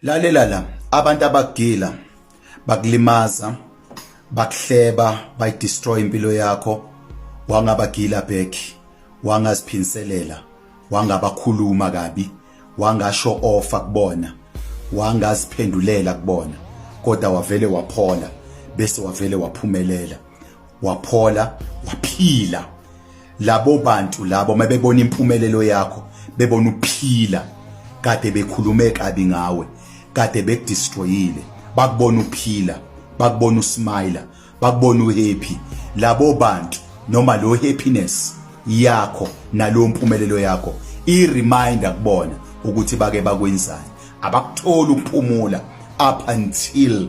Lalela la, abantu abagila bakulimaza, bakuhleba, bayidestroy impilo yakho, wangabagila back, wangaziphinselela, wangabakhuluma kabi, wangasho offer kubona, wangaziphendulela kubona, kodwa wavele waphola bese wavele waphumelela. Waphola, waphila. Labo bantu labo mabebona impumelelo yakho, bebona uphila, kade bekhulume kabi ngawe, kade bekudestroyile, bakubona uphila, bakubona usmile, bakubona uhappy. Labo bantu noma lo happiness yakho nalo mpumelelo yakho i reminder kubona ukuthi bake bakwenzani. Abakutholi ukuphumula up until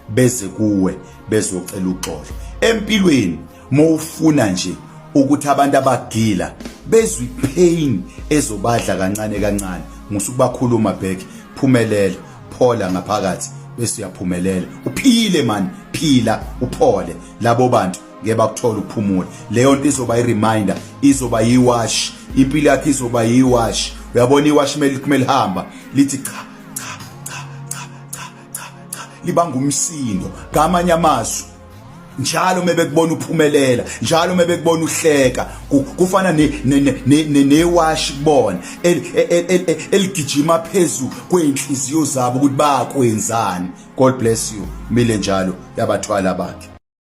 beze kuwe bezocela uxolo. Empilweni mawufuna nje ukuthi abantu abagila bezwe ipain ezobadla kancane kancane, musukubakhuluma back, phumelela, phola ngaphakathi bese uyaphumelela, uphile man, phila uphole. Labo bantu ngeke bakuthola ukuphumula. Leyo nto izoba i-reminder, izoba yiwash, impilo yakho izoba yiwash. Uyabona iwash kumele hamba lithi cha cha cha cha cha cha cha, libanga umsindo. Ngamanye amazwi, njalo mebekubona uphumelela, njalo mebekubona uhleka, kufana newashi kubona eligijima phezu kweinhliziyo zabo ukuthi bakwenzani. God bless you. Mile njalo yabathwala bakhe.